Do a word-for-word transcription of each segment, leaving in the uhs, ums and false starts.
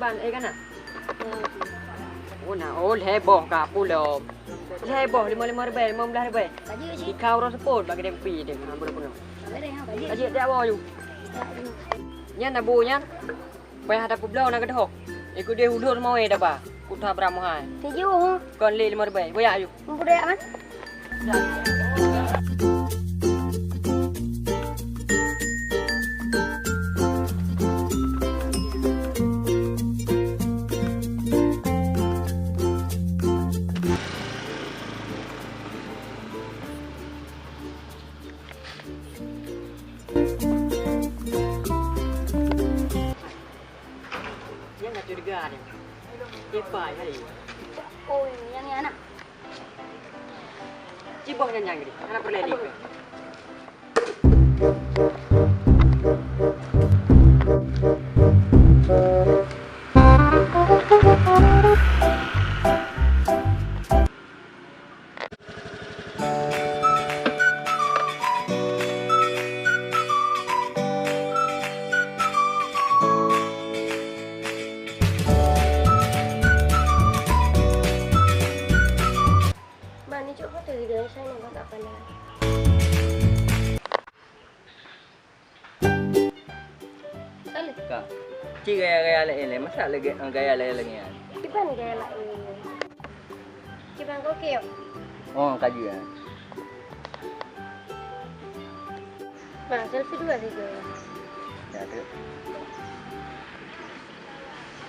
Ban, eh, kana? Oh, na, oh, lhèe boh ka pulom. Lhèe boh, limong, limong ribèe, limong blah ribèe. Ka jeuet cit. Tika uroe seupôt bak keudè kupi deh, ha, bunoe-bunoe. Ka jeuet, ka jeuet. Ka jeuet, jak woe yu. Nyan na bu nyan. Payah tapeubloe na keudeh. Ikut deh ulôn mawé daba. Kuta bram hai. Tujoh, ha? Kon lé limong ribèe. Boyak yu. Meupeudèe, man. Nyang ka curiga ni. Kipai hai. Oh, nyang ni anak. Ciboh nyan nyang ni. Hana peureulèe lé. Ban, icok foto lé, saya nampak tak pandai. Saleh. Ka. Cit gaya-gaya laén lé. Masa lagèe, gaya laén lagèe nyan? Kiban gaya laén. Kiban ka oke, yo? Oh, ka jeuet. Bang, selfie dua sigoe. Ya, tu.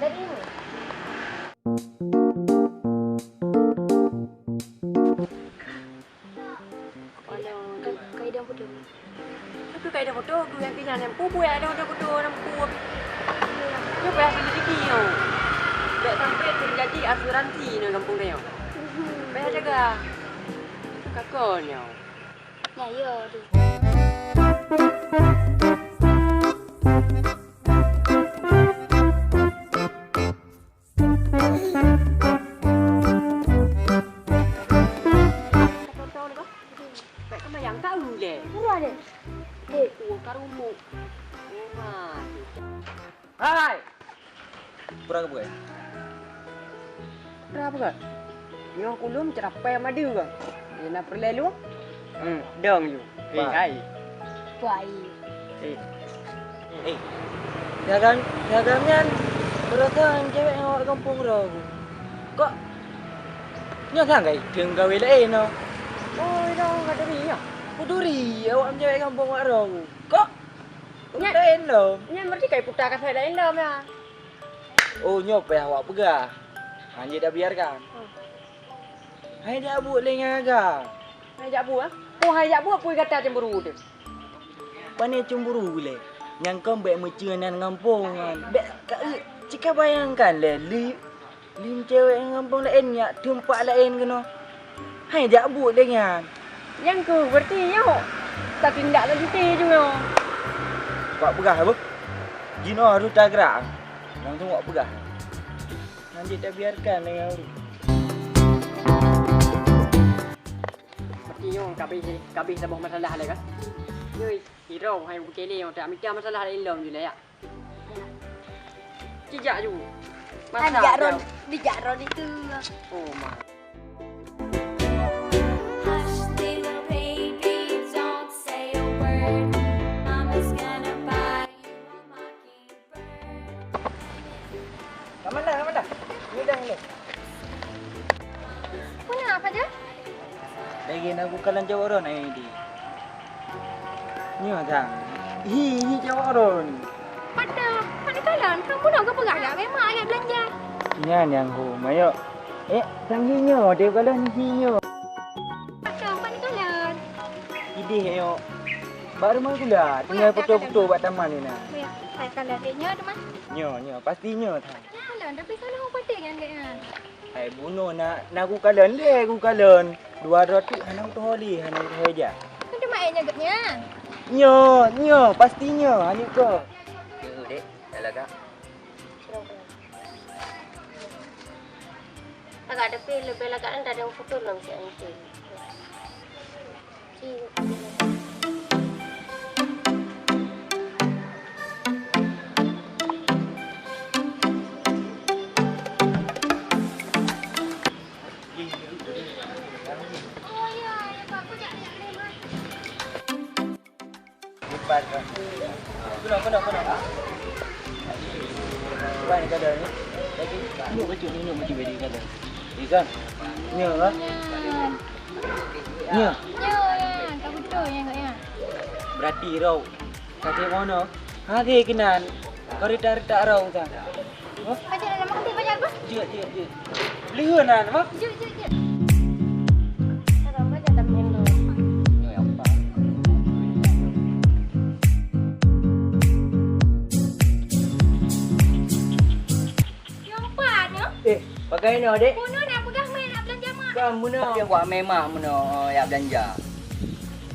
Dari ini. Ka, ka idong foto. Aku ka idong foto, aku yang kena nyang pu, pu yang idong foto, foto nyang pu. Nyoe payah selidiki nyoe. Bèk sampai terjadi asuransi nyoe gampông tanyoe. Payah jaga. Kakon nyoe. Ya, ya, tu. Hai! Pura keu peue? Pura peue? Nyoe kulom ceurapai madu ka. Di na peureulèe lôn? Hmm, dong ju. Eh, hai. Wah, iya. Eh. Eh. Dagang, dagang nyan beurasa cewek nyang awak gampông droe. Kok nyoe sang gai teungoh gawé laén nyoe? Oh, inoe ka turi nyoe. Kuturi awak cewek gampông awak droe. Kok laén lom? Nyan berarti kai puta kasai laén lom ya. Oh, nyoe payah awak peugah. Hana jeuet tabiarkan. Hmm. Hai jak buet lé nyan agam. Hai jak buet, ah? Oh, hai jak buet, peue gata cemburu teuh? Pane cemburu lé. Nyang kon bèk meucue nan gampông nyan. Bèk ka, cit ka bayangkan lé, li, li cewek ngon gampông laén nyak teumpat laén keunoe. Hai jak buet lé nyan. Nyang keuh berarti nyoe tatindak lanjut ju nyoe. Wak peugah beuh. Jinoe harôh tagrak. Langsung wak peugah. Hana jeuet tabiarkan lé ngon ureueng. Berarti nyoe ka abéh, ka abéh saboh masalah lé kan? Nyoe sidroe hai bukele nyoe tak mita masalah laén lom ju lé ya. Cijak ju. Kan masalah jak ron, jauh. Dijak ron itu. Oh, ma. Hush, little baby, don't say a word. Mama's gonna buy you a mockingbird. Kat mana, kat mana? Ni dah ni. Puna apa je? Lagi nak buka lanjut orang ni di. Nyoe sang. Hi, hi jawab orang ni. Pada, pada kalan, kamu nak ke pegang ya? Memang ayat belanja. Nyan yang ho, mayok. Eh, sang hi nyoe, dia kalan hi nyoe. Pada, pada kalan. Idih yo. Bak rumah gula, tinggal foto-foto bak taman ni nah. Pada kalan dia nyoe teman. Nyoe, nyoe, pasti nyoe sang. Kalan, tapi sana orang pakai kan dia. Hai bunoe na, na kukalon lé, kukalon. Dua droe teuk hana kutuho lé, hana kutuho ija. Kan cuma ayah nyan geuh nyan. Nyoe, nyoe, pasti nyoe, hana ko. Nyoe dek, dah lagak. Agak tapi lebih lagak kan dah ada foto dalam siang itu. Kan kada ni. Lagi. Nyoe bacut, nyoe bacut, ready kada. Ikan. Nyoe, ha? Nyoe. Nyoe, ya. Ka beutôi, ya, ya. Berarti rau. Kata mana? Ha, dia kenal. Kau retak-retak rau, kan? Hah? Baca dalam aku, baca aku. Jeuet, jeuet, jeuet. Leuheuh nan, mah. Jeuet, jeuet, jeuet. Salam baca dalam handle. Nyoe apa? Nyoe apa nyoe? Eh, pakai nyoe, Dek. Bunoe nak peugah meunoe nak belanja mak. Kan meunoe. Tapi awak memang meunoe, eh, yak belanja.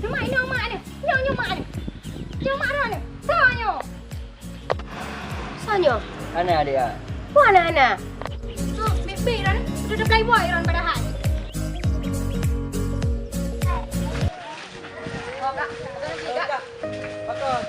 Mak, inoe mak nyoe. Nyoe, nyoe mak nyoe. Nyoe mak droeneuh. Soe nyoe? Soe nyoe? Hana, Dek, ah. Peue hana, hana? Tu, bit-bit droeneuh. Udah, udah playboy droeneuh padahai. Oh, Kak. Betul, Kak. Betul.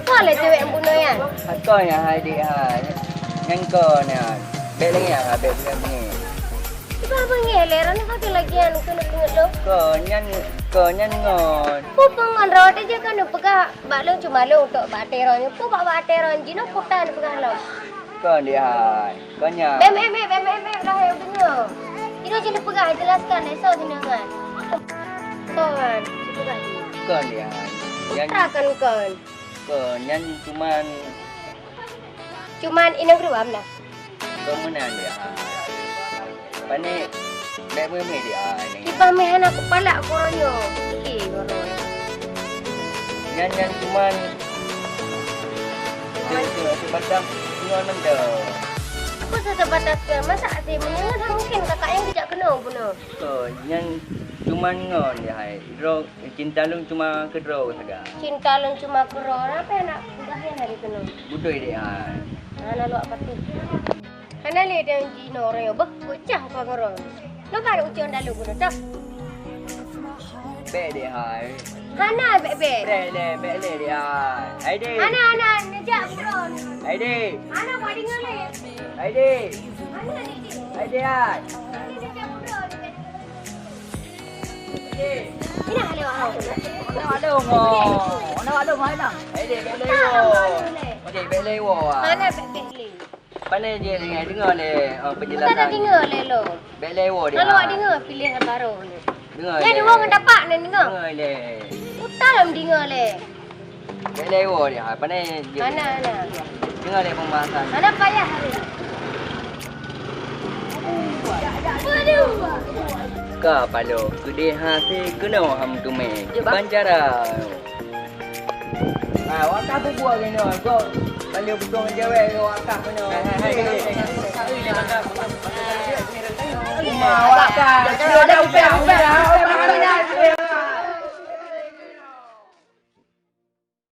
Kon lé cewek bunoe nyan. Kon nyan hai dek hai. Nyan kon nyan. Bèk lagèe nyan, bèk beungèh-beungèh. Kiban beungèh lé, droeneuh sabe lagèe nyan keuneuk-keuneuk lôn. Kon nyan, kon nyan ngon. Peue peue ngon droe teuh jeuet keuneuk peugah bak lôn cuma lôn tok bak até droe nyoe. Peue bak, bak até droe jinoe peue tan peugah lom. Kon dek hai. Kon nyan. Bèk meh-meh, bèk meh-meh, dah hai deungö. Jinoe jeuet peugah, jelaskan lé soe jinoe nyan. Soe nyan, jeuet peugah. Kon dek hai. Nyan putra kan kon. Kon nyan cuman Cuman inong ruam dah. Kon meunan dek hai. Pane bèk meume dek hai ni. Kiban meh hana kupalak keuroe nyoe. Oke, keuroe. Nyan, nyan cuman se-, se-, sebatas ngon mantong. Apa se-, sebatas ke? Masa até meunyoe ngon, mungkin kakak nyan geujak keunoe bunoe. Kon nyan cuman ngon dek hai. Droe Cinta lôn cuma keudroe sagai. Cinta lôn cuma keudroe, na pih aneuk muda nyan lagèe keunoe. Beutôi dek hai. Hana lôn patéh. Hana lé dan jinoe ureueng nyoe beuh, beucah ka keudroe. Nyoe ka ucon dalu bunoe toh. Bèk dek hai. Hana bèk-bèk. Bèk lé, bèk lé dek hai. Hai dek. Hana, hana, neujak bunoe. Hai dek. Hana buat deungö lé. Hai dek. Hana dek. Hai dek hai. Hana neujak bunoe. Inah lewat. Nak lewat dong. Nak lewat dong hai nah. Eh dek, bèk lewo. Dek, bèk lewo. Mana bèk bèk le? Pandai je dengar, dengar lé, oh, penjelasan. Bukan dengar lé lo. Bèk lewo dek. Kalau awak dengar pilihan baru ni. Dengar. Ya dua ngon tapak ni dengar. Dengar lé. Utai lam dengar lé. Bèk lewo dek hai, pandai je. Hana, hana. Dengar dek pembahasan. Hana payah. Ka paloe keudeh hase keunoe ham teumé. Ban cara. Ah, wakah bubuak keunoe. Kok paloe bukong jawèe ngon wakah keunoe. Hai, hai, hai, hai. Wakah.